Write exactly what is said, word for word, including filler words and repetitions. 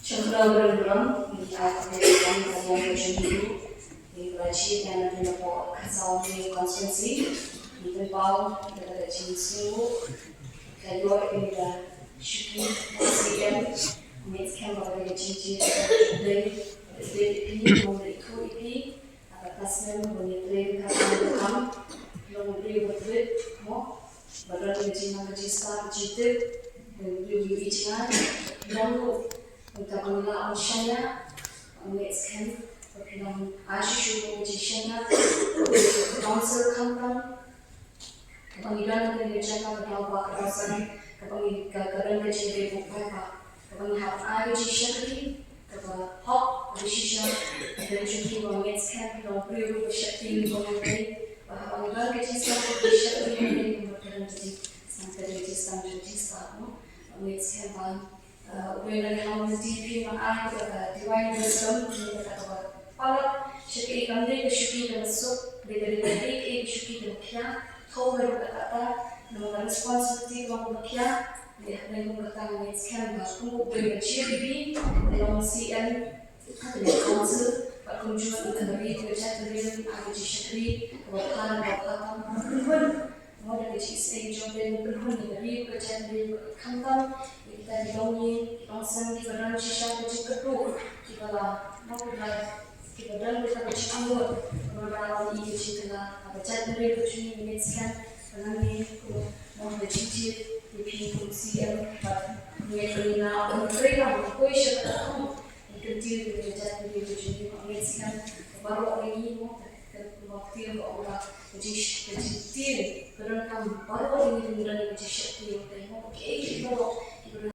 Shukran, Reverend. Ngi ai khublei ïa ka jingïaid ka jong ngi, ngi la jied ïa na pynïapoh ka Saw Ngi Constituency. Ngi pynpaw ïa ka jingsngewnguh ka ïoh ïa ka shuki ka C M. Ngi skhem ba ka jingjied ka dei dei ïa phi, ngi ithuh ïa phi. Aka tasnem ba ngi trei ka kam ka kam, long briew ba tbit mo, ba don ka jingmang ka jingstad ka jingtip, ba briew ba ïohi jngai, long ruh ka ba ngi lah ban shaniah, ba ngi skhem ba phi nang ai shisha ka jingshaniah, council khamtam, kaba ngi don ha kane ka jaka ka daw ba ka daw san, kaba ngi ka, ka don ka jingïadei buk paidbah, kaba ngi hap ai ka jingshakri kaba hok, kaba shisha, kaba jong ki ba ngi skhem, kaba briew kaba shakri, kaba ngi dei, ba haba ngi don ka jingstad ka jingshakri, kaba ngi don ka jingstad ka jingstad ka jingstad mo, ba ngi skhem ba Uh, u Blei u la ïarap ïa phi, ma ai ïa ka divine wisdom, ïa ka kaba palat sha kaei kam dei ka shuki kaba suk, dei ka dei ka dei kaei ka shuki kaba khia, thoh ka ruh kata, namar ka responsibility kaba khia. Ïa, hynrei kum kata ngi skhem ba kum u Blei u la jied ïa phi, ïa long C M, ha kane ka council, bad kumjuh ïa ka ri, ka jaitbynriew, ai ka jingshakri kaba bha, kaba bha tam, kaba kyrhun. Mo, da ka jingïaseng jong U Blei, ngi pynhun ïa ka ri, ka jaitbynriew, khamtam ïa kita ki longïing, ki longsem, kiba don shisha ka jingkyrkhu, kiba la, mo, kiba, kiba don kita ka jingangnud, namar ba la ïohi ka jingkylla ka jaitbynriew ka jong ngi. Ngi skhem ba nangne, mo, ka jingjied ïa phi kum C M, bad ngi, ngi na, ngi trei lang, ngi poi sha kata ka thong. Ngi kyntiew ïa ka jaitbynriew ka jong ngi, ba ngi skhem ba baroh ngi, mo, ka, ka, ka, ka, ka, ka, ka jingsh-, ka jingtien, ka donkam baroh ngi, ngi don ka jingsheptieng, ka, mo, kaei